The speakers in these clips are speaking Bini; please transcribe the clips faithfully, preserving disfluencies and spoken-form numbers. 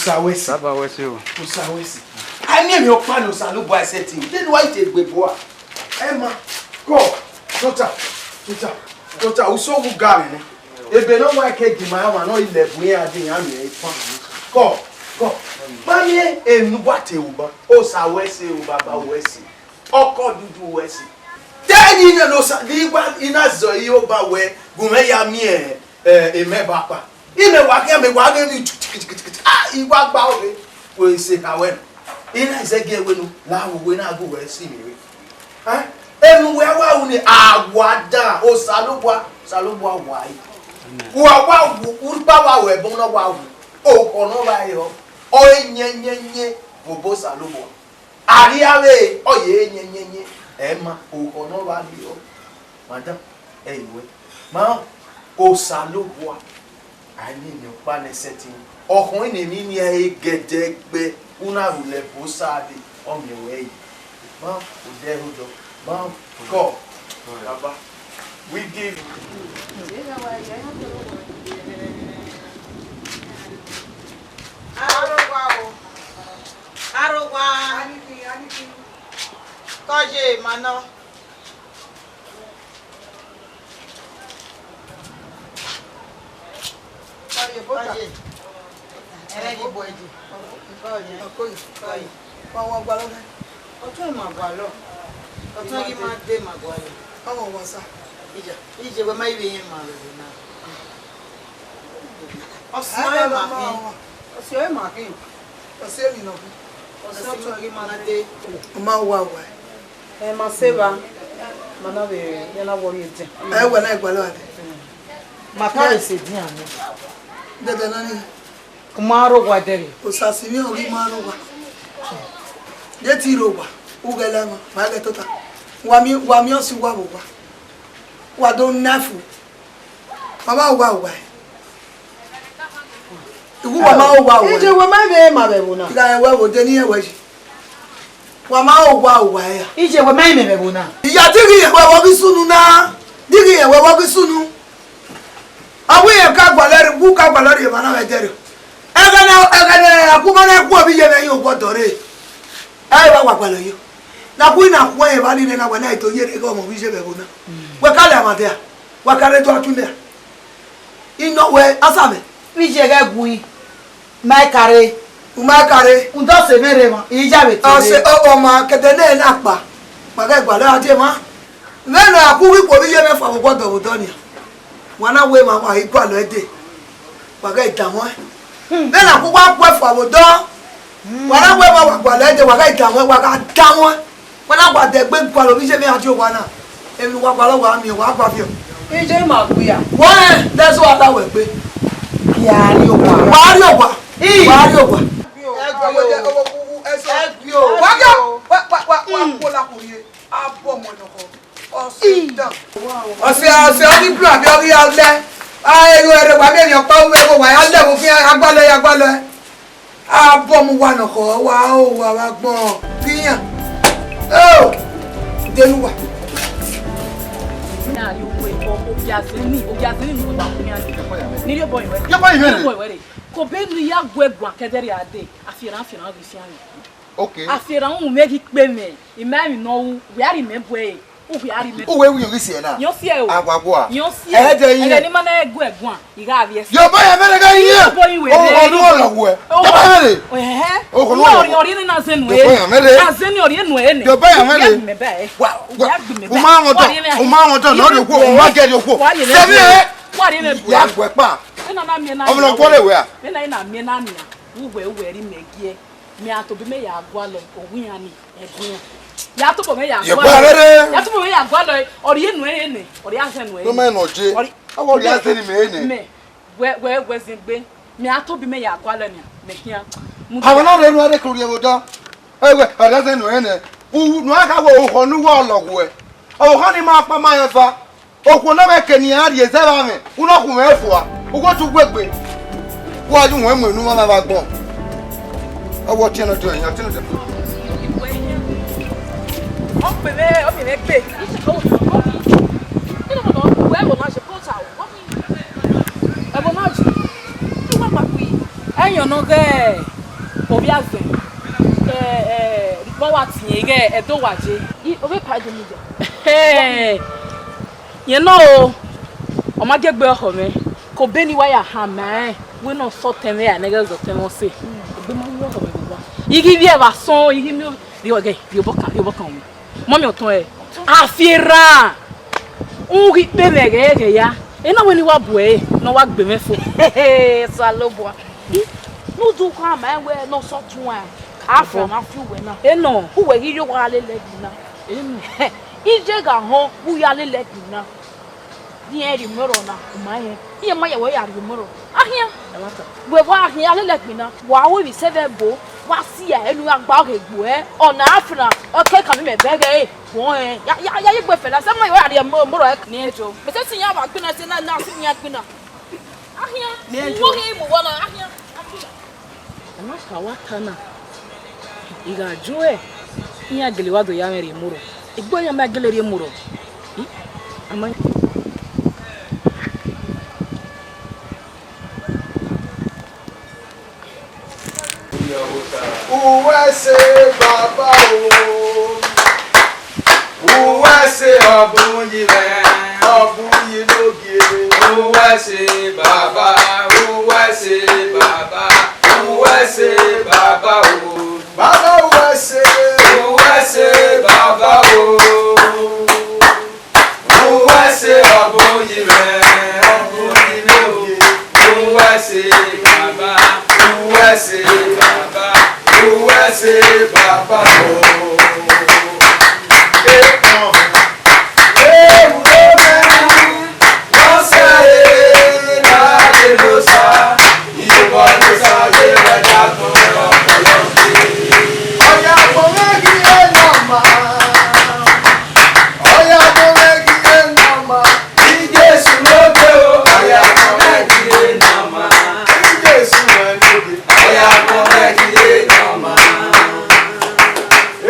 Osa wẹ ẹse. Baba wẹ ẹse o. Osa wẹ ẹse. A miẹn emwi ọkpa ne Osanobua sẹtin, de ne uwa i te gbe bua. Ẹ ma, kọ, tota, tota, tota, uso vbe uga mwẹ nẹ. Ebe ne ọ wa ke gie ima ọmwa ne ọ i lẹ bu iran dee, iran miẹn fan. Kọ, kọ. Ma miẹn emwi ne uwa te ru ban. Osa wẹ ẹse o, Baba wẹ ẹse. Ọkọ dudu wẹ ẹse. Te ẹni nẹ ne Osa, ne I wa, I na zẹ iro ba wẹ, gu mwẹ ya miẹn, eh, emẹ ba kpa. Imẹ wa khian, mẹ wa ghe ni, ah, I wa gba ọghe, wẹ se kha wẹ na. I na zẹ gie wẹ nu, la wo wẹ na gu wẹ si mi re. Eh? Enu wẹ wa ru ni, a wa dan, Osanobua, Osanobua wa yi. Wa wa wu, urhukpa wa ru ẹbọ na wa wu. Okhọ ne ọ vba re ọ, ọ re yẹnyẹnyẹn vbe obọ Osanobua. Arriavbe, ọ ye yẹnyẹnyẹn, ẹ ma, okhọ ne ọ vba re ọ. Madam, ẹ i wẹ, ma, Osanobua, a i miẹn emwi ọkpa nẹ sẹtin. Ọkhọ ne emwi ni ẹre gẹdẹgbẹ, u na rhulẹ bu Osa dee, ọ miẹn ruẹ yi. Ma, odẹ ẹre odọ, ma, kọ, baba, we give. Arowa o. Arowa. Kọye ma nọ. Kọye, bota. Kọye. Ẹrẹ ghi bu ẹdẹ. Kọye. Kọye. Kọye. Wa wa gualọ nẹ. Ọtẹn ma gualọ. Ọtẹn ghi ma de ma gualọ. Ọmọ wa sa. Ija. Ije wẹ ma ive yẹn ma vbe na. Ọsiọre ma khin. Ọsiọre ma khin. Ọsiọre emwi nọ khin. Ọsiọre ọtẹn ghi ma de. Ọ ma wa wa. Ẹ ma se vba, ma na vbe, ya na wọrri edian. Ẹ wẹ na gualọ ade. Ma ka vbe se edian nẹ. Dẹdẹ nọ ni. Ọ ma rre owa dẹrriọ. Osa si mwẹ ọghe ma rre owa. Ye te rre owa, u ghẹ la emwa, ma ghẹ tota. Wa miẹn, wa miẹn ọse uwa vbe owa. Wa do na fu. Wa ma owa owa. Iwu wa ma owa owa. Ije wẹ ma vbe ma vbe ẹvbo na. Ighẹ wẹ vbe ode ne irẹn wẹ yi. Wa ma owa owa ẹre. Ije wẹ ma vbe vbe ẹvbo na. Iya, dighi irẹn wẹ vbe ọ ghi sunu na. Dighi irẹn wẹ vbe ọ ghi sunu. Ọ wẹ irẹn ka gualọ rre, wu ka gualọ rre emwa na vbe ẹdẹrriọ. Ẹghẹ ne, ẹghẹ ne a gu ma na gu ovbi iye mwẹ hin owa ọdọ rre. Ẹ i wa wa gualọ yo. Ne a gu na khuẹn evba ni nẹ na wẹ na i do ye rre ighẹ ọmọ vbe iye mwẹ ẹvbo na. Wẹ ka lẹ emwa dia. Wa ka rre do atu mẹ. I nọ wẹ, Asamẹ. Vbe iye ghẹ gu i, ma i ka rre. U ma ka rre. Rhunmwuda ọse mwẹ rre emwa, I ya vbe te rre. Ọse, ọ, ọ ma kẹdẹ nẹ na kpa, ma ghẹ gualọ a die emwa. Vbene a khu ghi khuo vbe iye mwẹ fua vbe odọ vbe odọ nian, wa na wẹ emwa wa i gualọ ẹdẹ, wa ghẹ danmwẹ. Vbene a khu wa khuẹ fua vbe odọ, wa na wẹ emwa wa gualọ ẹdẹ, wa ghẹ danmwẹ, wa gha danmwẹ. Wẹ na wa dẹgbe gualọ vbe iye mwẹ a die owa na, emwi ne uwa gualọ wa miẹn, wa gba viọ. Iye ma gbe ya. Wẹ rẹn, dẹsẹ wa la wẹ gbe. Ya rrie owa. Wa rrie owa. Ii. Wa rrie owa. Ẹgbio. Ẹgbio. Wa gha, wa, wa, wa, wa, hmm, khuo la khuo rrie. Abọ mu ẹnọkọ. Ọse dan. Ọse, ọse, ọ ni bra bi ọ ghi ya lẹ. A, ero ẹre wa miẹn emwi ọkpa, u vbe ẹvbo wa ya lẹ vbe ofian, a gbalọ, a gbalọ. Abọ mu uwa nọkhọ, wa o, wa vbe agbọn vbe iran. O, denu uwa. Na rhie uwu ẹko, ovbi azeni, ovbi azeni ni wa ku iran ni. Ni rhie obọ yẹn wẹ. Ye obọ yẹn wẹ. Ni rhie obọ yẹn wẹ re. Kobe ne I ya gu ẹ guan kẹdẹrriọ a dee, afiẹnrẹn, afiẹnrẹn ghi fian mwẹ. Okay. Afiẹnrẹn uhunmwu mwẹ ghi kpe mwẹ, I ma emwi ne ọ ru, wẹ a rhie mẹ bu ẹre. Uwẹ wi ghi siẹ na? Yọ siẹ o. Agbagba. Yọ siẹ. Ẹ dẹ iye. Ẹghẹ ne ima na gu ẹ guan, I gha vbiẹ siẹ. Yọ ba ya mẹrẹ gha iye. Yọ ba iye wẹ. O, o, o, o, yọ ba ya mẹrẹ. Ẹhẹ. O, o, o, o, ọrịa, ọrịa na zẹ nu e. Yọ ba ya mẹrẹ. Na zẹ ni ọrịa nu e ne. Yọ ba ya mẹrẹ. Ya gbe mẹ ba e. Wa, wa, ya gbe mẹ ba. O ma wọn tọ, o ma wọn tọ, n'ọdọ okhuo, o ma gẹ de okhuo. Wa ye ne. Sẹmi e. Wa ye ne. Ya gbẹ kpa. Ena na miẹn na. Ọmọ na kpọlọ wẹ a? Ena na miẹn na nia. Uwẹ, uwẹ rhie mẹ gie. Mẹ a tobọ mẹ ya gualọ, owian ni. Ẹgbẹn. Ya tobọ mẹ ya gualọ. Ye gba rere. Ya tobọ mẹ ya gualọ. Ọrịa enu ẹre nẹ. Ọrịa azẹ enu ẹre. No me no je. Ọrịa, awa ọrịa azẹ ni mẹ nẹ. Mẹ, wẹ, wẹ, wẹ zẹ egbe. Mẹ a tobọ mẹ ya gualọ nian. Mẹ khian. Awa na rre enu ẹre kuru ye vbe odọ. Ẹ wẹ, ọrịa azẹ enu ẹre nẹ. U, nu a ka wẹ orukhọ ne uwa ọlọghọ ẹ. Orukhọ ni ma kpa ma rẹn eva. Okhuo na vbe ke ne iran rhie zẹ vbe amwẹ, u na khu mwẹ fua, u gho tu ugbegbe. Wa ye uwẹ mu enu mwa vbe agbọn. Ọ wẹ ọtiẹn nọ diọn, ọtiẹn nọ diọn. Ọ kpe mwẹ, ọ miẹn mwẹ gbe. Ẹvbo na je, ẹvbo na je. Ẹyọn nọ ghẹ. Biazẹ, ẹ, ẹ, vbe ọ wa tie ighẹ Ẹdo wa je? I, ovbe pa Ẹdo ni ya. Ẹhẹn. Yẹn nọ o, ọ ma gie egbe ọhọ mwẹ, ke obọ ne I wa ya hama rẹn, wẹ ne ọ sẹ otẹn mwẹ ra ne ọ ghẹ zẹ otẹn mwẹ ọse. Egbe ma ye ọhọ mwẹ vbe owa. I ghi vbiẹ vbe asọn, I ghi miẹn, rhie ọghe, rhie obọ kan, rhie obọ kan ru. Mọmi ọtẹn ẹre, a fi erhan, u ghi kpe mwẹ ghẹ ghẹ ya, ena wẹ ne I wa bu ẹre, ne ọ wa gbe mwẹ fo. Osanobua, ne u do khama ẹn wẹ ne ọ sẹ ọtuẹn, ka Afra na fi uwẹ na. Enọ. Uwẹ ghi rhie owa lele ẹgbin na. Enọ. Iye gha họn, u ya lele ẹgbin na. Rẹn rhie imọrọ na, u ma rẹn. Iran ma ya wẹ ya rhie imọrọ. Ahian. Ẹmwata. Wẹ wa khian lele ẹgbin na, wa ru emwi sẹ vbe ẹbo, wa si ẹre ne u gha gba ọghe egbe ẹre, ọna Afra, ọ ke ka miẹn mẹ bẹghe ẹre, vọn ẹn. Ya, ya, ya ye egbe fẹna, sẹ ma ya wẹ ya rhie imọrọ ẹre. Ni ẹjọ. Mẹ sẹ si iran vbe agbọn na, sẹ na, na si iran agbọn na. Ahian. Ni ẹjọ. Wọ ghi mu wọ na, ahian. Agbọn na. Ọna ka wa ta na, I gha ju ẹre, iran gele wa do ya mwẹ rhie emorhọ. Egbe iran ma gele rhie emorhọ. I, a ma. Uwẹ sẹ Baba o. Uwẹ sẹ ọbun yi mwẹ, ọbun yi nogie. Uwẹ sẹ Baba, uwẹ sẹ Baba, uwẹ sẹ Baba o. Baba uwẹ sẹ. Uwẹ sẹ Baba o. Uwẹ sẹ ọbun yi mwẹ, ọbun yi nogie. Uwẹ sẹ Baba, uwẹ sẹ Baba, uwẹ sẹ Baba o.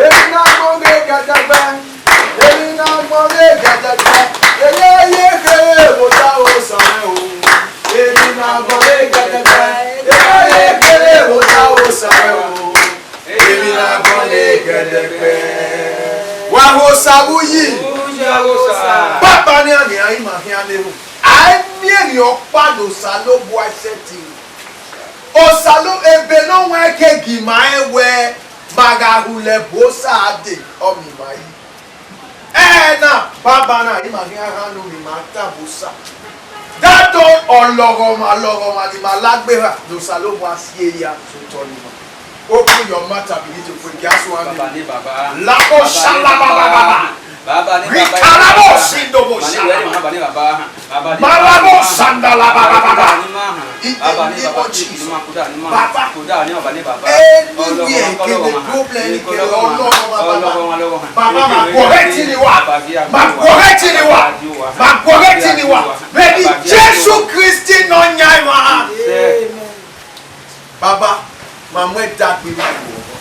Emwi ne agbọn ghe gẹdẹgbẹ, emwi ne agbọn ghe gẹdẹgbẹ, eye ye kere vbe odaro Osa mwẹ o. Emwi ne agbọn ghe gẹdẹgbẹ, eye ye kere vbe odaro Osa mwẹ o. Emwi ne agbọn ghe gẹdẹgbẹ. Wa ho Osa vbe uyi. Uyi Osa. Baba ne a nian ima khian lehun. A i miẹn emwi ọkpa ne Osanobua sẹtin. Osa lo ebe ne ọ wan ke gi ma rẹn wẹẹ, ma gha rhulẹ bu Osa dee, ọ miẹn ima yi. Ẹna, baba na, ima ghi a gha nu ne ima ta bu Osa. Dado ọlọghọmwa, ọlọghọmwa ne ima la gberra, ne Osanobua si eya sotọ ne ima. Open your mouth and begin to pray. Just one minute. Baba ni baba. Labo shalabababa. Baba ni baba. Rikarabo sindobosha. Baba ni baba. Malabo sandalabababa. In the name of Jesus. Baba. Anywhere kele problem ni kele Ọlọrun baba. Baba ma correct ni wa. Ma correct ni wa. Ma correct ni wa. Vbe eni Jesu Kristi ne ọ yan ima. Amen. Baba, ma mu ẹdẹ gbe ima vbe uwẹ.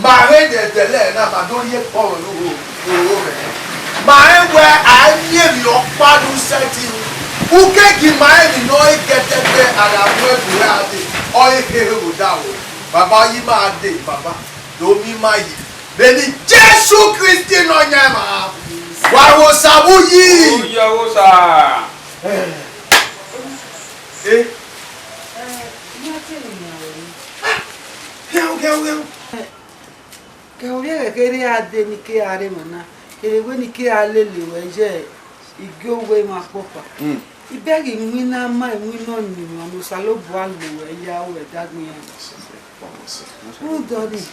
Ma rhe dẹdẹlẹ na, ma do rhie ekpọnmwẹ ne u ro, u ro mwẹ. Ma rẹn wẹ a i miẹn emwi ọkpa ne u sẹtin ru. U ke gi ma rẹn emwi ne ọ re gẹdẹgbẹ, a gha mu ẹbu ra dee, ọ re kherhe vbe odaro. Baba, ọ yi ima dee, Baba, do miẹn ima yi. Vbe eni Jesu Kristi ne ọ yan ima. Wa ho Osa vbe uyi. Uyi Osa. Eh. Eh. Khian, khian, khian. Ke ovbi ẹghẹ kherhe a dee ne I ke ra rre emwa na, kevbe wẹ ne I ke ra lele ruẹ ye igie owa emwa ọkpọkpa. Mm. I bẹghe iwinna ma iwinna ọyunmwu ne Osanobua lo ruẹ ya ru ẹdẹ agbọn iran. Rhunmwuda ọnii,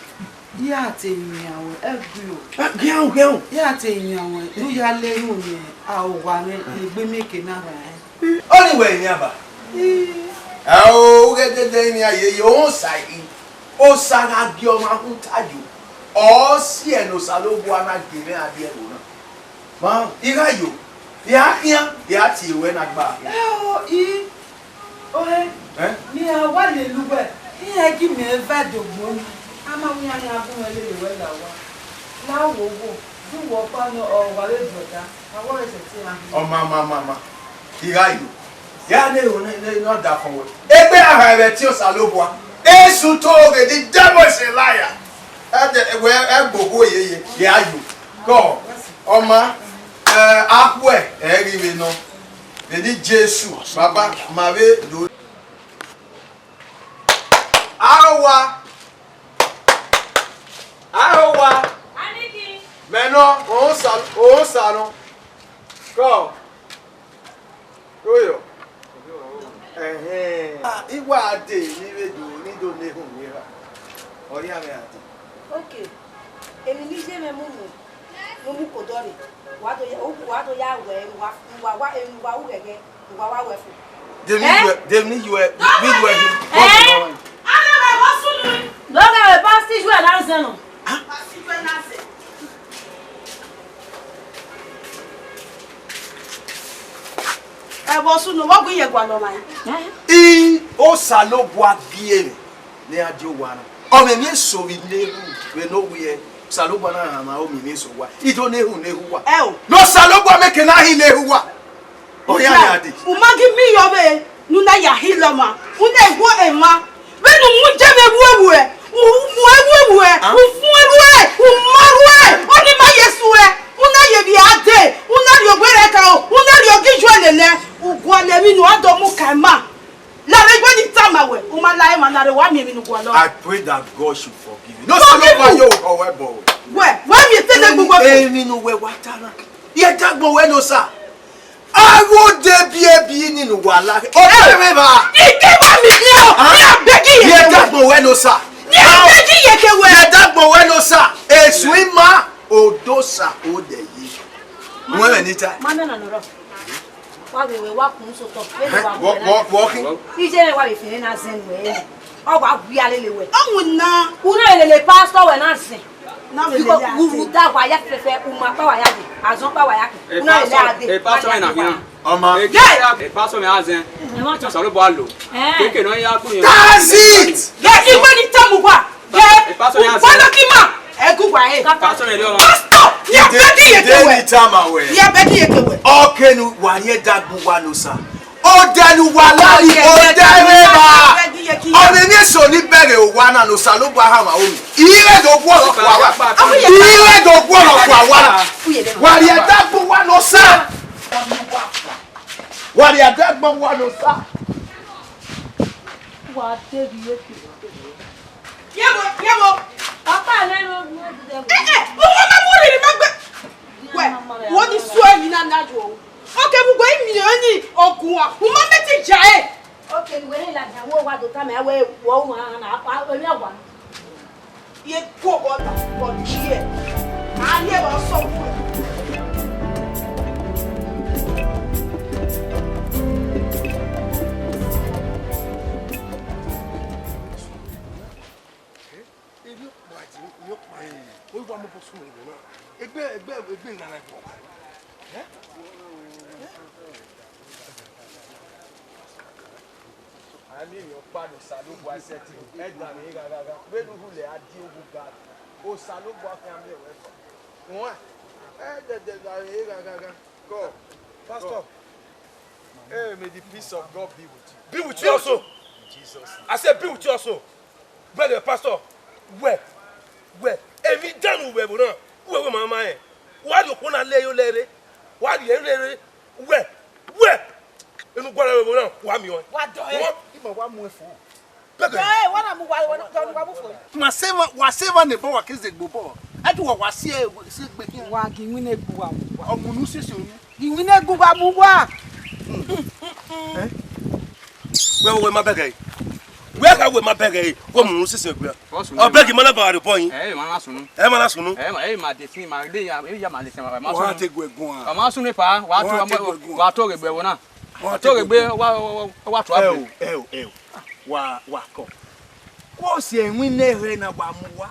I ra te yan ruẹ, ẹguio. Ah, khian, khian. I ra te yan ruẹ, ne u ya le erhunmwu ne a owa mwẹ, ne egbe mieke na rran rẹn. Ọnii wẹ yan ba? Ii. Ao, u ghẹ dẹdẹ rinmwian yeye, ọ sa yi. Osa gha gie ọmwa khuta yo, ọ si ẹe ne Osanobua na gie mwẹ a biẹ ẹvbo na. Ma, I gha yo, I a khian, I a tie ruẹ na gba. Ẹ o, I, ọre, ẹ? Ne iran wa lele uwẹ, iran gi mẹ eva do gbo ni, a ma wẹ iran khian gun mwẹ lele ruẹ la owa. La wo wo, du wẹ ọkpa nọ, ọ wa vbe brother, a wa rẹn sẹtin a hin. Ọ ma, ma, ma, ma, I gha yo, ya ne ero ne, ne, ne ọ da fọn wẹ. Egbe a ha ẹvbo ẹtin Osanobua. Esu to ghe, the devil is a liar. Ẹdẹ wẹ ẹgbogbo yeye, ya yo. Kọ, ọma, eh, akhuẹ, ẹ ghi vbe nọ. Vbe ni Jesu, Baba, ma vbe do. Arowa. Arowa. Mẹ nọ, òun sa, òun sa nọ. Kọ. Oyo. Ẹhẹn. Ah, I wa dee, ne I vbe do, ne I do ne ehunmwu erha. Ọ ya mwẹ a dee. Ok. Emwi ne I ye mwẹ mu mu, ne u mu ke odọ rre. Wa do ya, wa do ya wẹ, wa, wa, wa, emwi wa ru ghẹghẹ, wa wa wẹ fo. Dem ni yuẹ, dem ni yuẹ, ni yuẹ hi. Eh? Lọghẹ vbe pastor Israel na zẹ nọ. Pastor Israel na zẹ. Ẹvbo sunu, vbe ọ gu iyẹn gualọ ma? I, Osanobua gie mwẹ ne a die owa na. Ọ mwẹ emwi eso vbe ne hu, vbe ne owiẹ, Osanobua na rhan ma, ọ mwẹ emwi eso owa. I do ne hu ne hu wa. Ẹ o. Ne Osanobua mẹ ke na hi ne hu wa. Ọ ya ya dee. U ma ghi miẹn iyọ vbe ne u na ya hi lọ ma, u na gho emwa. Vbene u mu je vbe ewuewuẹ, u mu ewuewuẹ, u fun erhuẹ, u ma rhuẹ, ọni ma ye suẹ, u na ye vbe a dee, u na rhie owerriẹ ka o, u na rhie ogijuẹ lele, u gualọ emwi ne u a do mu ka ima. Lare egbe ni tama wẹ, u ma la emwa na rre, wa miẹn emwi ne u gualọ. I pray that God should forgive you. No, Forgive Osanobua you. Yo, however, wẹ, wẹ miẹn tele gbogbo. Emwi ne uwẹ wa ta na, ye dagbọn wẹ ne Osa. Agho de ebiebi ni ne uwa la. Ọ te mwẹ evba. Ike wa mi ni o. Ah? Ni a bẹgẹ iyeke wẹ. Ye dagbọn wẹ ne Osa. Ni a bẹgẹ iyeke wẹ. Ye dagbọn wẹ ne Osa. Esu ima, odosa odẹ ye. Wẹ mwẹ ni ta. Ma mẹ na nọ rọ. Wa vbe wẹ wa kun so tọ. Vbene wa Wọ, wẹ wọ, na. Wọ khin. Iye mwẹ wa vbe fi na zẹ nuẹ. Ọ wa gu ya lele wẹ. Ọ mu na. U na lele pastor wẹ na zẹ. Na vbe Because lele a u dee. Ru da wa ya fẹfẹ, u ma kpa wa ya dee, azọn kpa wa ya khin. U na lele a dee. Pastor, eh, pastor na khian. Ọma. Eh, pastor, eh, pastor na zẹ. Ẹ ma tọ. Osanobua lo. Eh. Keke nọ ya kun yẹn. That's it! Yes, iwe ni tọ mu wa. Yes. Eh, pastor na zẹ. Wa na ki ma. Ẹ gu wa he. Pastor na lo. Pastor, ye bẹgẹ iyeke wẹ. Ni tama wẹ. Ye bẹgẹ iyeke wẹ. Ọke ne uwa rhie dagbọn uwa ne Osa. Odẹ ne uwa la ni, odẹ vbe evba. Ọ mwẹ emwi eso ni bẹghe owa na ne Osanobua hama ru. I re do guọrọ kua wa. I re do guọrọ kua wa. Wa rhie dagbọn uwa ne Osa. Wa rhie dagbọn uwa ne Osa. Wa te rhie ke. Ye wo, ye wo. Papa, na no, no, no. Eh, eh, o wa ma mu riri ma gbe. Wẹ, wo ni suẹ yi na na yo. Oke, mu gbe mi ni ogun a. U ma mẹ ti ja e. Oke, wẹ ni la ja wo wa do ta mẹ, wẹ wo wa na, a, a, emi a wa. Ye ku obọ ta, bọ ji e. A ye ba sọ ku. Emwi ọkpa, emwi ọkpa. Oyi wa mu bọ sunu egbe na. Egbe, egbe, egbe na na bọ. Eh? Eh? A miẹn emwi ọkpa ne Osanobua sẹtin, ẹdẹ mwẹ gha gha gha. Vbene u hu lẹ a die owu ga, Osanobua khian miẹn ruẹ fua. Wan, ẹdẹdẹ gha mwẹ gha gha gha. God. Pastor. Hey, may the peace of God be with you. Be with you also. In Jesus' name. I said, be with you also. Brother pastor, wẹ, wẹ, emwi dan ne u ru vbe ẹvbo na, u ru ẹvbo ma ma rẹn. Wa rhie okhuo na le yo lẹre, wa rhie ẹre rere, wẹ, wẹ, enu gualọ vbe ẹvbo na, wa miẹn ọẹn. Wa dọ ẹre. Ima wa mu ẹn fo. Bẹgẹ. Ẹ, wa na mu wa, wa na, wa na mu fo. Ma se wa, wa se wa ne bọ wa ke zegbe obọ. Ẹ tu wa, wa si ẹ, si egbe khian. Wa gi iwinna egbe uwa mu wa. Ọ mu unu sisi unu. Iwinna egbe uwa mu wa. Ẹ? Wẹ, wẹ ma bẹgẹ. Wẹ ka wẹ ma bẹgẹ. Wẹ mu unu sisi egbe. Ọ bẹgẹ ma na ba rẹ bọ yin. Ẹ, ma na sunu. Ẹ ma na sunu. Ẹ, ma, ẹ, ma de sin, ma de ya, ya ma de sin, ma, ma sunu. Wa te gu ẹguan. Ma sunu pa, wa to, wa to gbe ẹvbo na. Wa to gbe, wa, wa, wa, wa to abe. Ẹ o, ẹ o, ẹ o. Wa, wa kọ. Kọ si ẹwin nẹrhẹ na wa mu wa.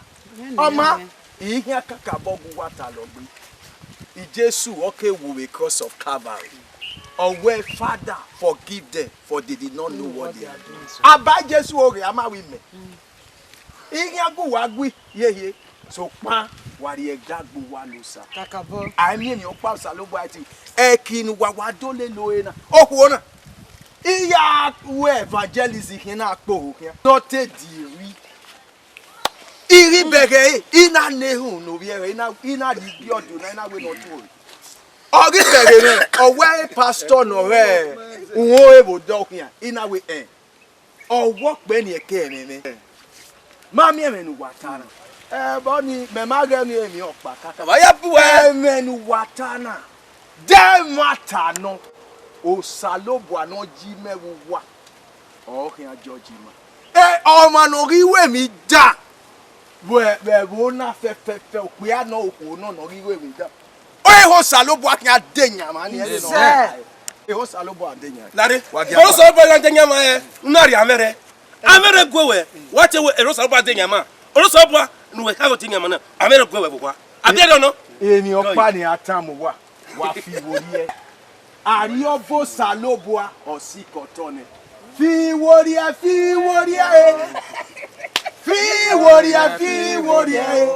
Ọma, I khian kakabọ gu wa ta lọgbe. Jesu ọ ke wu vbe cross of Calvary. Ọ wẹẹ, Father, forgive them, for they did not know what they are doing. Aba Jesu oghe a ma vbe mẹ. I khian gu wa gui yehie. Sokpan wa rhie dagbe uwa ne Osa. Kakabọ. A i miẹn emwi ọkpa Osanobua ẹtin. Ẹki ne uwa wa do lele ore na. Okhuo na. I ya ru evangelism khian na kpe ohu khian. Ne ọ te di ri. I ghi bẹghe ẹre, I na na ehun ne ovbi ẹre, I na, I na rhie igie ọdọ na, I na wẹ ne ọ tuorre. Ọ ghi bẹghe mwẹ, ọ wẹ pastor ne ọ rre uhunmwu odọ khian, I na wẹ ẹn. Ọ wẹ ọkpẹ ni ẹkẹ ẹmwẹ mwẹ. Ma miẹn ẹmwẹ ne uwa ta na. Ẹbọ ni, mẹ ma ghẹ ne emwi ọkpa kaka. Wa ya bu wẹ. Ẹmwẹ ne uwa ta na. De ẹmwata nọ, Osanobua ne ọ yi mẹ vbe uwa, ọ khian judge ima. E, ọmwa ne ọ ghi ru emwi da, vbe, vbe ẹvbo na fẹfẹfẹ, okpia nọ, okhuo nọ ne ọ ghi ru emwi da. Ọ ehe Osanobua khian de yan mwa ni, ẹre nọ. Sir. Ehe Osanobua de yan. Lare, wa dia Osanobua khian de yan mwa, ẹ, u na rhie amẹ rẹ. Amẹ rẹ gue wẹ, wa te wẹ, ehe Osanobua de yan mwa. Osanobua ne uwẹ kha ghe ọ de yan mwa na, amẹ rẹ gue wẹ vbe owa. Abẹ rẹ nọ. Emwi ọkpa ni a tama uwa. Wa fi iwo rhie. Arriọba Osanobua ọ sikẹ otọ nẹ. Fi iwo rhie, fi iwo rhie, e. Fi iwo rhie, fi iwo rhie, e.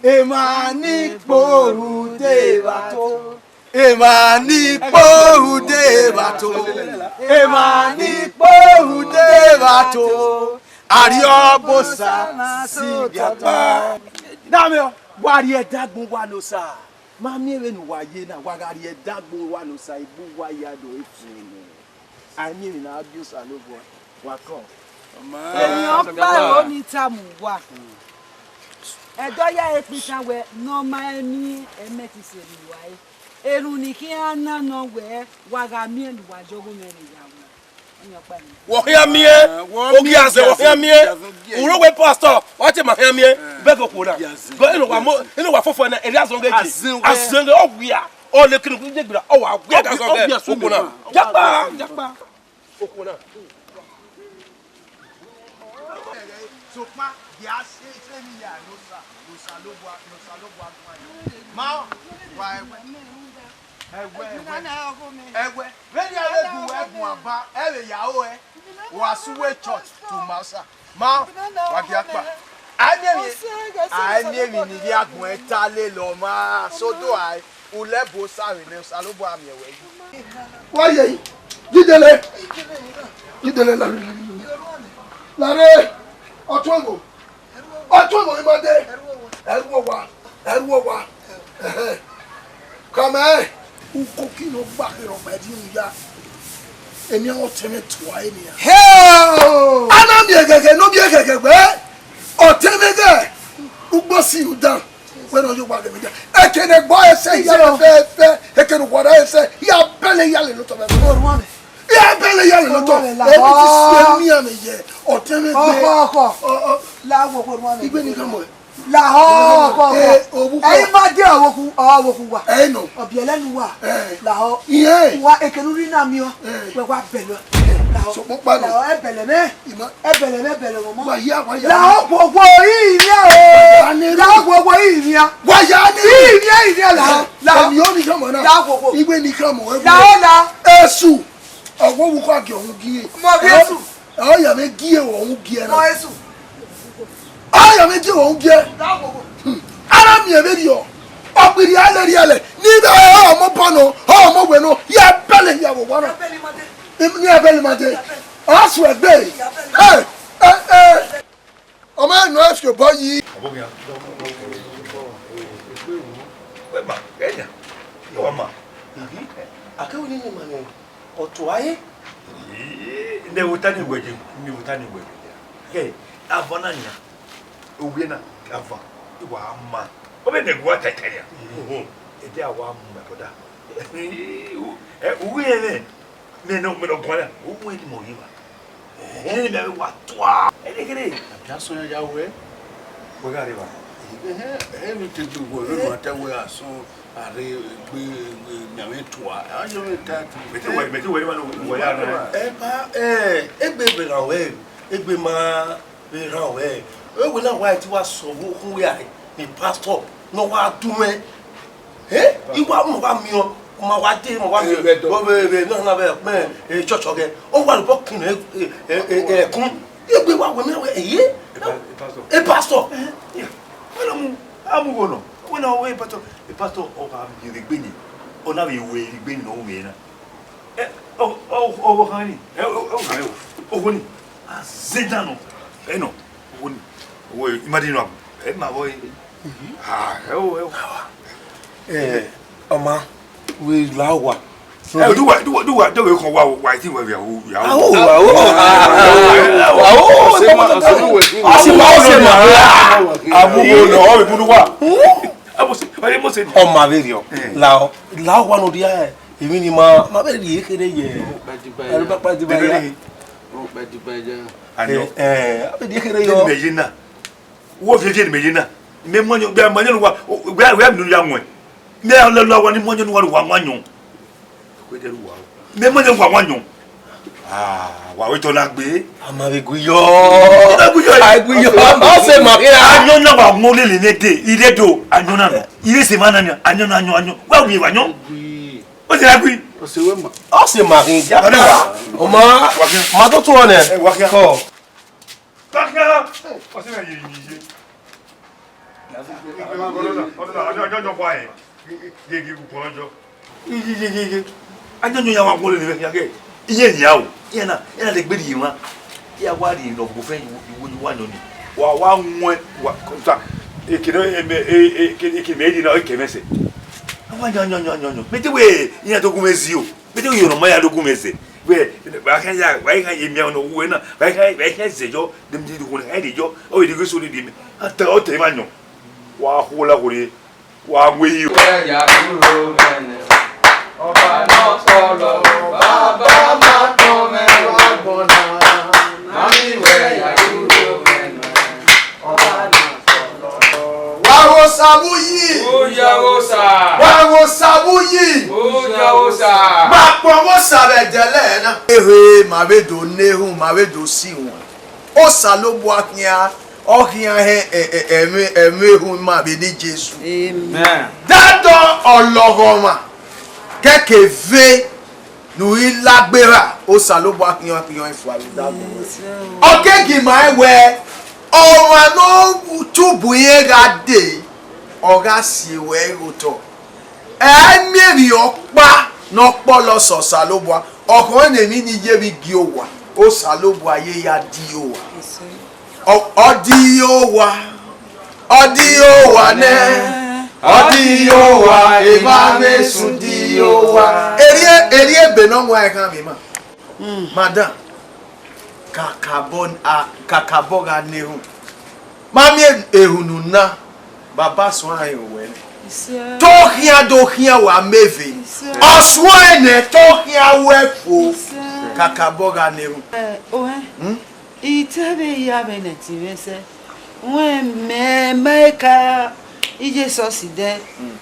Emwa ni kpe ohu de vbe ato. Emwa ni kpe ohu de vbe ato. Emwa ni kpe ohu de vbe ato. Arriọba Osa si biakpa. Dame, wa rhie ẹdagbọn uwa ne Osa. Ma miẹn vbene uwa ye na, wa gha rhie ẹdagbọn uwa ne Osa, egbe uwa ya do efu nẹ. A i miẹn emwi ne a gie Osanobua, wa kọ. Emwi ọkpa ẹre ọ ni tama uwa. Ẹdẹ ọ ya re kpitan wẹ ne ọ ma rẹn miẹn, ẹ i mẹ ti sẹ ne uwa re. Erhunmwu ne I khian na nọ wẹ, wa gha miẹn ne uwa ye ọghe mwẹ rre ya wu. Emwi ọkpa ẹre. Wọ khian miẹn, ogie azẹ, wọ khian miẹn. Uro wẹ pastor, wa te ma khian miẹn. Bẹghe okhuo na. Bẹghe eno wa mo, eno wa fofo na, erriọ azọn ghe je. Azọn ghe, ọ wia. Ọ le kinu, je gbira, ọ wa wia gha azọn ghe okhuo na. Jakpa, jakpa. Okhuo na. Sokpan, dia se, se ni ya, no sa, no sa lo bua, no sa lo bua gua ya. Ma, wa ẹwẹ. Ẹwẹ, ẹwẹ. Ẹwẹ. Vbene a vbe gu wẹ guan ba, ẹ vbe ya ro ẹ. Wa su wẹ church to massa. Ma, wa dia kpa. A i miẹn emwi, a i miẹn emwi ne ivbi agbọn ẹta lele ọmwa, so do a. Ulẹ bu osa vbe nẹ, Osanobua miẹn wẹ yi. Wa ye yi, Jidele, Jidele la, lare, ọtuẹn gho, ọtuẹn gho ima de, ẹrhuọ wa, ẹrhuọ wa, ẹhẹ. Kamẹ, ukoki ne ọ gba kherhe ọgba ẹdin ya, emwi ọtẹn mwẹ tua eni ya. Hell! A na miẹn ẹghẹghẹ, ne ọ miẹn ẹghẹghẹ wẹ, ọtẹn mwẹ ghẹ, ugbo si u dan. Wẹ ne ọ ye owa ghe mwẹ dia. Eke ne ẹgbọ ẹsẹ hia fẹfẹfẹ, eke ne uwọrọ ẹsẹ hia bẹlẹ hia lele otọ mwẹ. Orhuan mwẹ. Hia bẹlẹ hia lele otọ. Orhuan mwẹ la. Emwi ti si emianmwẹ ye ọtẹn mwẹ gbe. Ọkọ, ọkọ. Ọ, ọ. La wo orhuan mwẹ. Igbe ni kan mọ. La họ, ọkọ, ọkọ. Eh, ovbukọ. Ẹ i ma de ọvbokhu, ọvbokhu wa. Ẹ nọ. Ọbiẹlẹ ne uwa. Eh. La họ. Iye. Uwa eke ne u rhie na miẹn. Eh. Wẹ wa bẹlẹ. La họ. Sokpan kpa nọ. La họ, ẹ bẹlẹ mwẹ. Ima. Ẹ bẹlẹ mwẹ, bẹlẹ mwẹ ọmọ. Wa hia, wa hia. La họ gbogbo iyinmwian o. Wa ya ne. La họ gbogbo iyinmwian. Wa ya ne. Iyinmwian, iyinmwian la họ. Eh, la họ. Emwi ọ ni khama na. La họ gbogbo. Igbe ni khama ẹvbo. La họ la. Esu. Ọ wẹ ovbukọ a gie ọhunmwu gie. Mọ vbe Esu. Ọ ya mwẹ gie ọhunmwu gie na. Mọ Esu. Ọ ya mwẹ gie ọhunmwu gie. La họ gbogbo. Hmm. A na miẹn vberriọ. Ọ gbe rhie lẹ, rhie lẹ. Ni vbe ọmọ bọ nọ, ọmọ wẹ nọ. Ya bẹlẹ ya vbe owa na. Ni a bẹlẹ ma de. Ọ suẹgbe. Ẹ, ẹ, ẹ. Ọ ma nọ ẹ fi obọ yi. Wẹ ma, ẹ ya. Ọ wa ma. Akẹwu ni ma nẹ, ọ tua ẹre. Ii, ne wo ta ni wẹ je, ne wo ta ni wẹ je. Ke, ava na nia. Owie na, ava. I wa ma. Ọ bẹ ne wa ta ta ya. Oho. Ede a wa mu, my brother. Ii, u, ẹ, u wi ẹmwẹ. Mẹ nọ, mẹ nọ guan na, u mu ẹdimọ ye wa. Ẹn, mẹ wa tua. Ẹdẹkẹdẹ. Abia sọ ya ya wẹ. Wẹ gha rre evba. Ẹhẹn, ẹhẹn, mi te du wẹ, vbe ma ta wẹ asọn, a rre egbe, egbe, mẹ avbe tua. A yọ vbe ta tu. Mẹ te wẹ, mẹ te wẹ, ma nọ, wẹ ya na. Ẹ ba, ẹ, egbe vbe rhan wẹ, egbe ma vbe rhan wẹ. Ẹ wẹ na wa ti wa sọ vbe okhun wẹ a rre, ni pastor, nọ wa du mwẹ. Eh? I wa, ma wa miẹn, ma wa de, ma wa miẹn. Vbe, vbe, vbe, na, na, vbe, vbe, eh, church ọghẹ. Ọ wa lobọ kin, eh, eh, eh, eh, ẹkun. Egbe wa wẹ mẹ wẹ, eh, eh? Eh, pa-, eh, pastor. Eh, pastor. Eh, yeah. Wẹ na mu, a mu gho nọ. Wẹ na wẹ pastor, eh, pastor, ọ gha miẹn vbe egbe ni. Ọ na vbe wẹ egbe ni nọ wẹ na. Eh, Ọ, ọ, ọ, ọ, khan ni. Ẹ, ọ, ọ, khan ni. Ọ, ọ, ni. A zẹ dan nọ. Ẹ nọ. Ọ, ni. Ọ, ima di nọ. Ẹ ma vọ. Ah, ẹ o, ẹ o. Eh, ọma, we la owa. Eh, do what, do what, do what, do what, come, wow, why think we are, we are, Awo, awo, awo, awo, ọsẹ ma, ọsẹ ma. Abu wo nọ, ọ, ibu wa. Abu se, abu mo se. Ọma vberriọ. Eh. La, la owa nọ dia, emwi ni ma, ma vbe rhie kherhe ye. Aru ba pa di ba ya. Ayo. Eh, eh, a vbe rhie kherhe yo. Mẹ ye na. Wo viẹ viẹ ne mẹ ye na. Mẹ mu ayọn, mẹ mu ayọn ne uwa, wẹ, wẹ mu ya wọn. Mẹ lọ lọ wa ni mu ayọn ne uwa, wa mu ayọn. Wẹ dẹ ru wa. Mẹ mu ayọn wa mu ayọn. Ah, wa wẹ tọ na gbe. A ma vbe gu yọ. Ẹ na gu yọ. A gu yọ. Ọ sẹ ma kẹ. Ayọn na wa mu lele ne de, ire do, ayọn na nọ. Ire sẹ ma na ni, ayọn na ayọn ayọn. Wa wi wa ayọn. Ọ sẹ na gui. Ọ sẹ wẹ ma. Ọ sẹ ma khin ja. Wa wa. Ọ ma. Wa khin. Ma to tu ọ nẹ. Ẹ, wa khin. Kọ. Wa khin. Ọ sẹ na ye ye ye. Ayọn ya wa wọlé ni vbe khian ghe. Iye, iye, iye, iye. Ayọn ya wa wọlé ni vbe khian ghe. Iye ya o. Iye na, iye na de gbe rhie emwa. Iye wa rhie ne ọ gbofẹn iwo, iwo ayọn ni. Wa, wa wọn, wa, kọmsa. Ekene, eme, e, e, ekene, ekene mẹ rhie na, ekene mẹ sẹ. Wa ayọn, ayọn, ayọn, ayọn, ayọn. Mẹ te wẹ, iye na do gu mwẹ zi o. Mẹ te wẹ, iye na ma ya do gu mwẹ zẹ. Wẹ, wa khian ya, wa khian ye miẹn ọnọ wẹ na. Wa khian, wa khian zẹ yọ, de mi di gu na, khian de yọ. Ọ vbe de ghe so de mẹ. A ta, ọ ta emwa ayọn. Wa khuo la khuo rre. Wa wẹ iyo. Wẹ ya duro mwẹ nẹ, Ọba ne ọ tọlọ, Baba ma tọn mwẹ vbe agbọn na, ma miẹn wẹ ya duro mwẹ nẹ, Ọba ne ọ tọlọ. Wa ghe Osa vbe uyi. Uyi ọghe Osa. Wa ghe Osa vbe uyi. Uyi ọghe Osa. Ma kpọnmwẹ Osa vbe ẹdẹlẹ na. Ehe, ma vbe do na erhunmwu, ma vbe do si wọn. Osanobua khian, ọ khian hẹ ẹ-, ẹ-, ẹmwẹ, ẹmwẹ erhunmwu ima vbe eni Jesu. Amen. Dadọ ọlọghọmwa, kẹkẹ eve ne u ghi la gberra, Osanobua khian, khian fua vbe dadọ. Ọ keghi ma rẹn wẹẹ, ọmwa ne ọ tubu irẹn gha dee, ọ gha si ruẹ igho otọ. Ẹ i miẹn emwi ọkpa ne ọ kpọlọ sẹ Osanobua, ọ khọn ne emwi ni ye vbe igie owa, Osanobua ye ya die owa. Ọ, ọ die owa, ọ die owa nẹ, ọ die owa, emwa vbe sunu die owa. Erriẹ, erriẹ ebe ne ọ wan ẹkhan vbe ima. Madam, kakabọ, a, kakabọ gha na erhunmwu. Ma miẹn erhunmwu na, baba suẹn rẹn owẹ nẹ. Isẹ. Te ọ khian do khian wa mẹ eve. Isẹ. Ọ suẹn nẹ, te ọ khian wẹ fo. Isẹ. Kakabọ gha na erhunmwu. Ẹ, owẹ, Hmm? I te vbe ya vbe nẹ ẹtin mwẹ sẹ. Wẹ mẹ, mẹ ka iye esọsi dẹ. Hmm.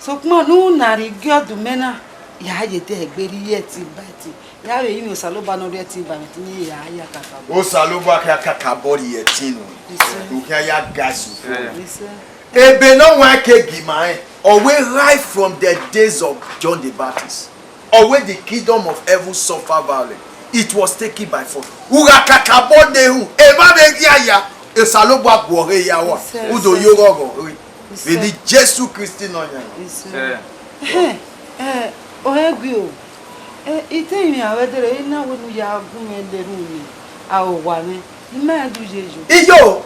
Sokpan ne u na rhie igie ọdumwẹ na, ya ye te ẹgbe rhie ẹtin ba ẹtin. Ya vbe rinmwian Osanobua ne ọ rhie ẹtin ba mwẹ ẹtin, ne ya ya kakabọ. Osanobua khian kakabọ rhie ẹtin nuẹn. Isẹ. Ne u khian ya ga ẹse ufo. Isẹ. Ebe ne ọ wan keghi ma rẹn, ọ wẹ right from the days of John the Baptist. Ọ wẹ the kingdom of heaven suffer violence, it was taken by force. U gha kakabọ na erhunmwu, emwa vbe ghi ya, Osanobua guọghọ ya wa. Isẹ, u do isẹ. Yo ghọghọ re. Vbe eni Jesu Kristi Nọyaẹnmwa. Isẹ. Ẹ, ẹ, ọ hẹ gui o. Ẹ, I te rinmwian vbe ẹdẹrẹ, I na wẹ ne u ya gu mwẹ na erhunmwu ni, a owa mwẹ, ne ima do ye yo. Iyo,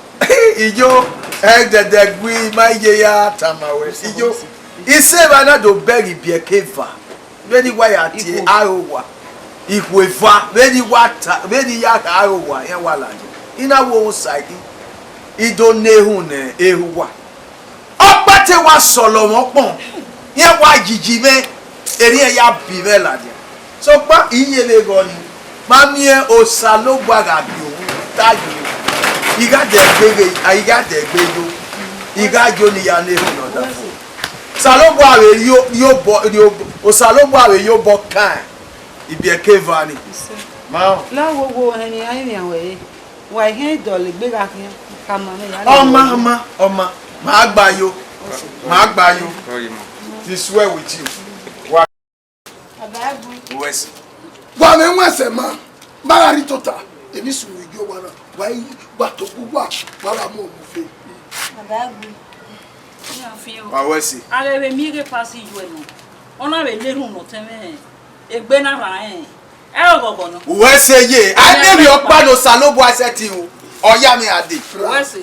iyo, ẹdẹdẹ gui ma ye ya tama wẹ. Iyo, isẹ evba na do bẹghe ibiẹka eva. Vbene I wa ya tie aro owa, ikhuo eva, vbene I wa ta, vbene I ya kha aro owa, iran wa ladian. I na wo osa khin, I do na erhunmwu ne erha uwa. Ọkpa te wa sọlọ mwẹ ọkpọn, iran wa yiji mwẹ, erriọ iran ya bi mwẹ ladian. Sokpan I ye vbe ghe ọnii, ma miẹn Osanobua gha gie uhunmwu, ta ye. I gha dẹ gbe ghe, I gha dẹ gbe yo, I gha yo ne I ya na erhunmwu ne ọdafẹn. Osanobua vbe rhie, rhie obọ, rhie obọ, Osanobua vbe rhie obọ kan ibiẹka eva ni. Isẹ. Ma. La wo wo hẹn ne iran rinmwian wẹ re. Wa i khian dọlegbe gha khian, khama mwẹ ya. Ọma, ọma, ọma. Ma gba yo. Ma gba yo. This well with you. Wa. Baba gui. Wẹ sẹ. Wa mwẹ wẹ sẹ ma. Ma gha rhie tota. Emwi sunu igie owa na. Wa i, wa to gu wa. Wa gha mu omufe. Baba gui. Iran fian o. Wa wẹ sẹ. A ghẹ vbe miẹn ghe pasi yuẹ nọ. Ọ na vbe na erhunmwu ne ọ tẹn mwẹ egbe na rran rẹn. Ẹ o ghọghọ nọ. Uwẹ sẹ ye, a miẹn emwi ọkpa ne Osanobua sẹtin ru, ọ ya mwẹ a dee. Uwẹ sẹ.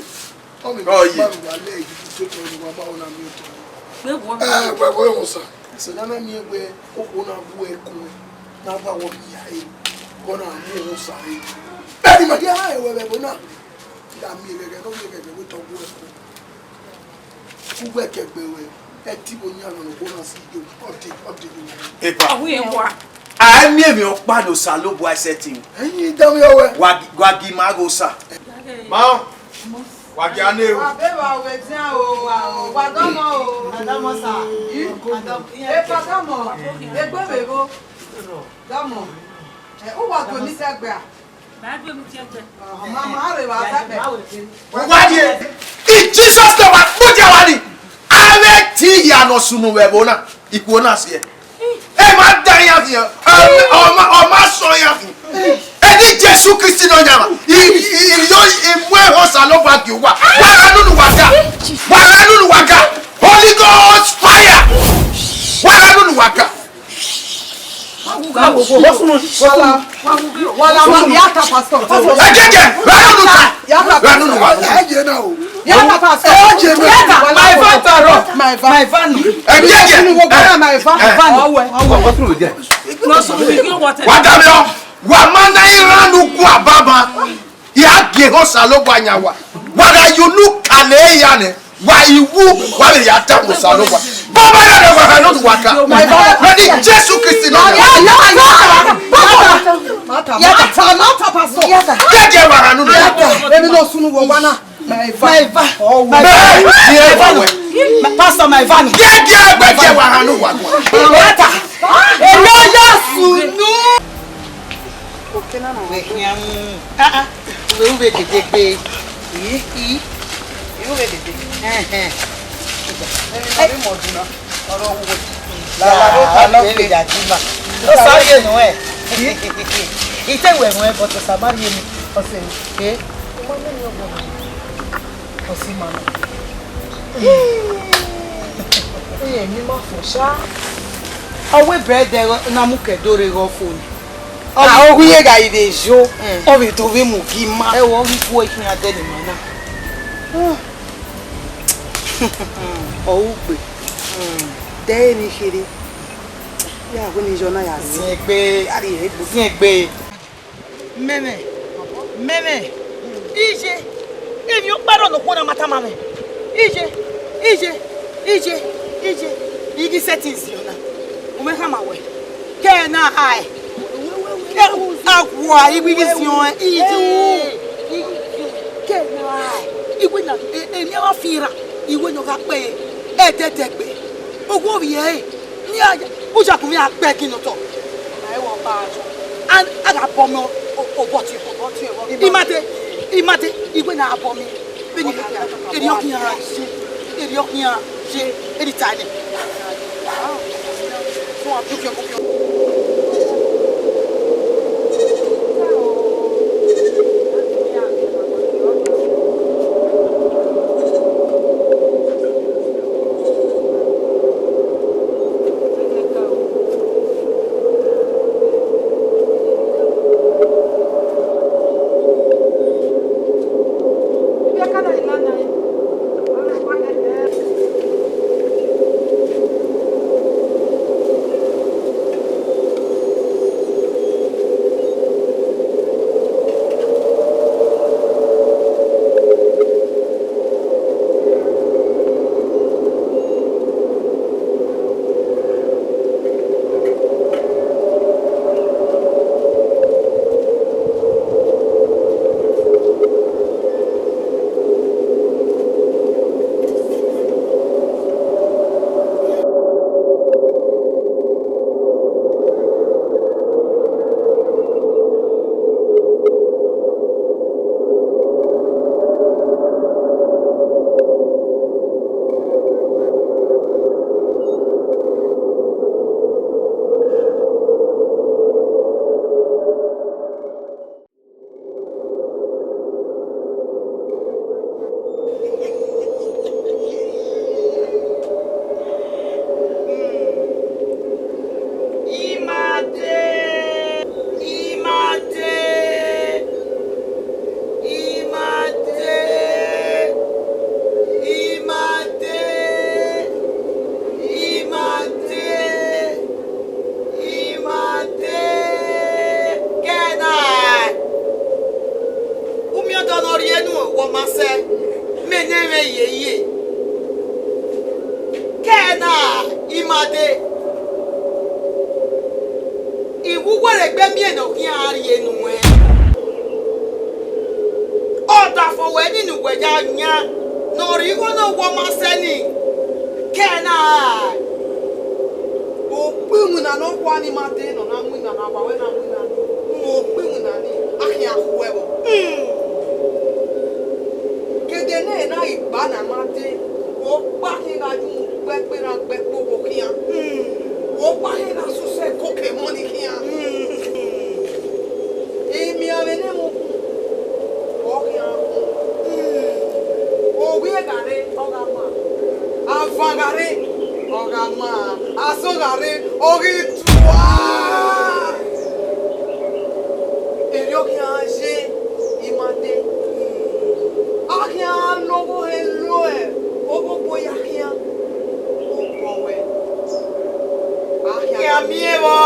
Ọ ye. Ẹ, wẹ, wẹ, wẹ, sir. Sẹ ne a na miẹn wẹ okhuo na wu ẹkun, ne a wa wọ ya ẹre, ọ na mu osa ẹre. Ẹni ma dia ẹwẹ vbe ẹvbo na. Iran miẹn ẹghẹghẹ, ne ọ miẹn ẹghẹghẹ, wẹ te ọ wu ẹkun. Uwẹ kẹgbe wẹ, ẹtin vbe oyan nọ ne okhuo na si do, ọ dee, ọ dee. Epa. Ọ wu ẹwa. A i miẹn emwi ọkpa ne Osanobua sẹtin. Ẹyin dama wẹ. Wa gi, wa gi ima ghe Osa. Ma, wa gi ane o. Wa be wa wẹ dian o, wa o, wa dọmọ o. Wa dọmọ sa. Ih? Wa dọmọ. Epa dọmọ, egbe vbe vbo? Dọmọ. Ẹ, u wa do ni sẹgbe a? Ma gbe mi tiẹn tẹ. Ọmọ, ma rre wa sẹgbe. Wa ye. In Jesus name, wa kpo dia wa ni. Avbe ẹtin hia ne ọ sunu vbe ẹvbo na, ikhuo na siẹ. Ẹ ma da iran khian, ọ ma, ọ ma sọ iran khian. Ẹdẹ Jesu Kristi ne ọ yan mwa, I, I, I, yo, I mu ẹho Osanobua gie uwa. Wa gha nunu wa ga, wa gha nunu wa ga. Holy Ghost fire, wa gha nunu wa ga. Wala, wala, ma, ya ta pastor. Ẹ jẹ́ jẹ́, wa gha nunu ta. Ya ta pastor. Wa nunu wa. Ẹ jẹ́ na o. Ya ta pastor. Ẹ jẹ́ na. Ya ta. My van ta rọ. My van. My van. Ẹ jẹ́ jẹ́. Unu wo gbara my van. Ẹ. Van. Ọwẹ. Ọwẹ. What's wrong with them? No, so we go water. Wa da mi ọ. Wa ma na iran nu ku ababa. Ya gie Osanobua yan wa. Wa gha ye unu kale ya nẹ. Wa iwu, wa vbe ya ta Osanobua. Baba ya nẹ wa gha nunu wa ga. Ẹdẹ Jesu Kristi ne ọ yan. Ya ta, ya ta, ya ta, ya ta, pastor. Ya ta. Jẹjẹ wa gha nunu wa ga. Emwi ne ọ sunu vbe owa na. My van. My van. Oh, my van. My van. Pastor, my van. Jẹjẹ, jẹjẹ wa gha nunu wa ga. Ya ta. Emwi ya sunu. Oke na na wẹ khian mu. Ah, ah. Uwẹ, uwẹ dede gbe. Ii, ii. Uwẹ dede. Ẹhẹn. Ẹhẹn, ma vbe mọ ọdun na. Ọrọ wo. La, la, la, la, la, la, ya di ma. Osa rhie nuẹn. Ite wẹ ruẹn, but Osa ma rhie mi. Ọse mi. Eh? Ọ ma miẹn ne ọ bọ. Ọse ima na. Ee, ne ima fo sha. Ọ wẹ bread ẹre na mu ke do rre ghe ọfo ni. A, ọ ghi ye gha ivbe yo, mm, ọ vbe do vbe mu gi ima. Ẹ wo, ọ ghi gu ẹre khian dẹ ne ima na. Ọ ru gbe. Dẹ emwi kherhe. Ya wẹ ne iyọ na ya ziẹn egbe. A rhie egbe. Ziẹn egbe. Mẹmẹ, mẹmẹ, iye, emwi ọkpa rrọọ ne okhuo na ma tama mwẹ. Iye, iye, iye, iye, I ghi sẹtin ziẹn ọna. U mwẹ khama wẹ, ke ẹre na hae. Ke a wa, I ghi ziẹn ọnrẹn, iye. Ke ẹre na hae. I wẹ na, e, emwi a wa fian ra, I wẹ ne ọ gha kpe ẹdẹdẹgbe. Owa ovbi ẹre. Ni a, u ya gun mwẹ a gbe ẹgin ne otọ. A i wẹ ọkpa a jọ. A, a gha bọ mẹ o, o, obọ tie, obọ tie, obọ tie. I ma dee, I ma dee, I wẹ ne a bọ mẹ. Vbene erriọ khian ye, erriọ khian ye, eni ta nẹ. Ade, I wu uwẹ rhe egbe miẹn ne ọ khian rrie nuẹn. Ọdafẹn wẹ ni ne uwẹ ya yan ne ọ rhie igho ne ọ wẹ ọ ma sẹ ni, ke ẹe na rae. Okpinwinna ne ọ wa ni ma dee ne ọ na winna ne a wa wẹ na winna ni. Okpinwinna ni, a khian khu ẹvbo. Kede ne ẹre na ghi gba ne a ma dee, okpa khian gha yu mu gbe ẹkpe ra gbe ẹkpe owo khian. Okpa khian gha sẹ usẹ koke emọ ni khian. Imianmwẹ ne mu ọ khian khu. Ovbi gha rre, ọ gha ma. Avan gha rre, ọ gha ma. Asọn gha rre, ọ ghi tua. Erriọ khian ye, I ma dee. A khian lọghọ he lo ẹ, oghogbo ya khian. Obọ wẹ. A khian miẹn vbọ.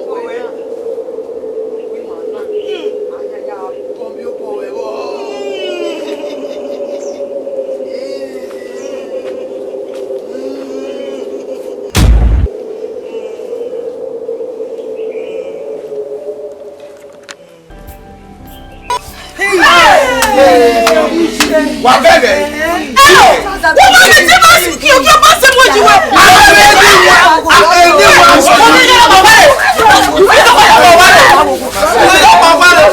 Obọ wẹ. Obọ wẹ na. A khian ya bọ miẹn obọ wẹ vbọ. Wa bẹghe. Wọ́n bá mi tí ma sùn kí o kí o bá ṣe mọ́ ju wẹ̀. Àwọn ẹni wà, àwọn ẹni wà sùn. Wọ́n ní yàrá bàbá rẹ̀. Wọ́n ní yàrá bàbá rẹ̀.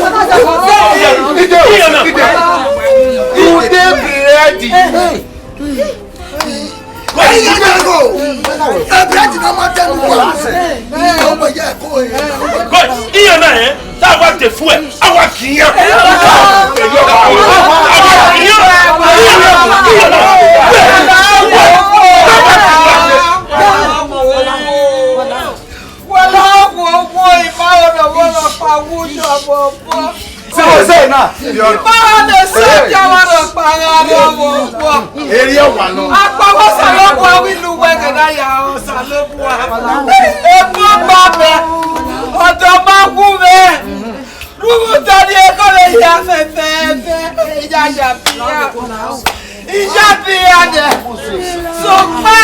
Today be ready. Ẹ̀yin yẹn dẹ́gbò. Ẹ bẹ́ẹ̀ ti náà máa dẹnu wà. Ọmọ ìyá ẹ̀kọ́ ẹ̀. But iye na, eh, that was the fuel. Our King. Our King. Wala wo wo ima ọrọ wo lọ pa wu jọ bọ bọ. Say, say now. Báwo lè ṣe jẹ́ wọ́n lọ pa ara rẹ̀ wo bọ? Area one. Apá wọ́n sọ̀rọ̀ bọ̀ wí lu wẹ́gẹ̀ náà yà ọ́ sàlóbùà. Epo bàbẹ̀, ọ̀dọ́ máa kú bẹ́ẹ̀. Rúbùtọ́ ni ẹ̀kọ́ lè yà fẹ́fẹ́fẹ́. Ìyá yà bíyà. Ìyá bíyà dẹ̀. Sọgbà.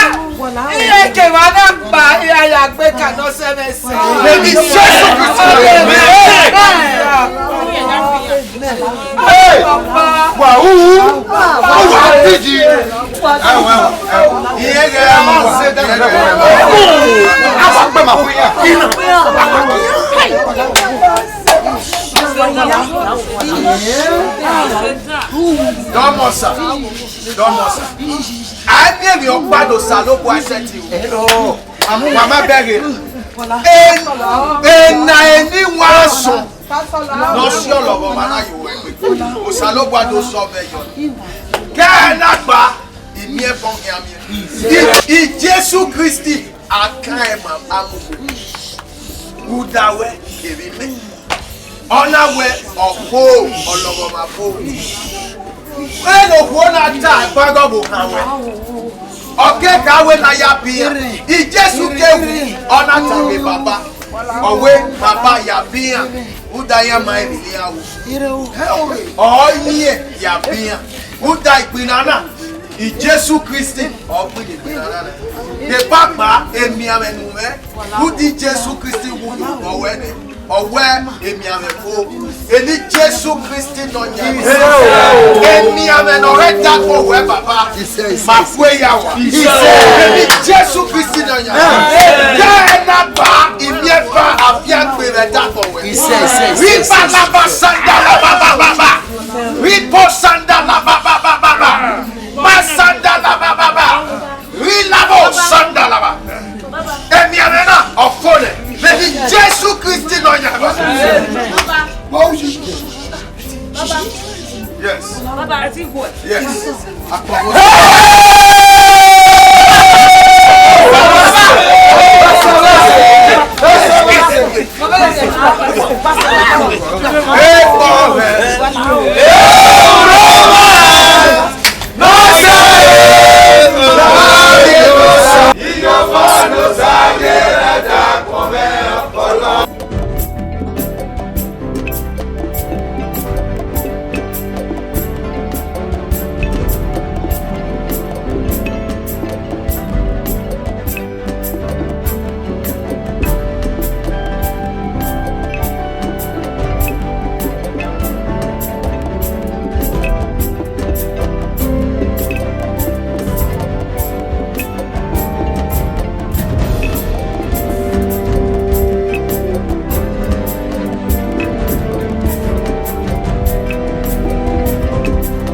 Iye kẹwàá náà gbà. Ìyá yà gbé kàná sẹ́mẹ̀sì. Lẹ́mi Jésù Kristi. Hey! Wa hu. Wa tiji. Ẹwọ, ẹwọ, ẹwọ. Iye gẹ. Ẹwọ, ẹwọ. Ẹwọ. Ẹwọ. Ẹwọ. Dọmọ sa, dọmọ sa. A miẹn emwi ọkpa do Osanobua sẹtin o. Wa ma bẹghe. E, ena eni wa sọn. Ne ọ si ọlọghọmwa na ye uwẹ egbe. Osanobua do sọ vbe yọ. Kẹ na gba, I miẹn ẹbọ khian miẹn. I, I Jesu Kristi, a kan ẹmwẹ amuku. Rhunmwuda wẹ, kevbe imẹ. Ọ na wẹ, ọ kho, ọlọghọmwa kho. Vbene okhuo na ta ẹkpagọ vbe okhan wẹ, ọ ke ka wẹ ne a ya biẹ iran. I Jesu ke wu, ọ na tama Baba, ọ wẹ, Baba, ya biẹ iran, rhunmwuda iran ma rẹn emwi ne iran ru. Ọ miẹn ya biẹ iran, rhunmwuda igbinna na, I Jesu Kristi ọ gbinna igbinna na. Deba gba emianmwẹ ne u mwẹ, rhunmwuda I Jesu Kristi wu ne ọ wẹ nẹ. Ọ wẹ emianmwẹ fo, eni Jesu Kristi Nọyaẹnmwa. Emianmwẹ ne ọ ghẹ dakọ wẹ, Baba, ma kue ya wa. Eni Jesu Kristi Nọyaẹnmwa. Kẹ na ba imiẹnba afiangbe mwẹ dakọ wẹ. Riba laba sanda laba baba. Ribo sa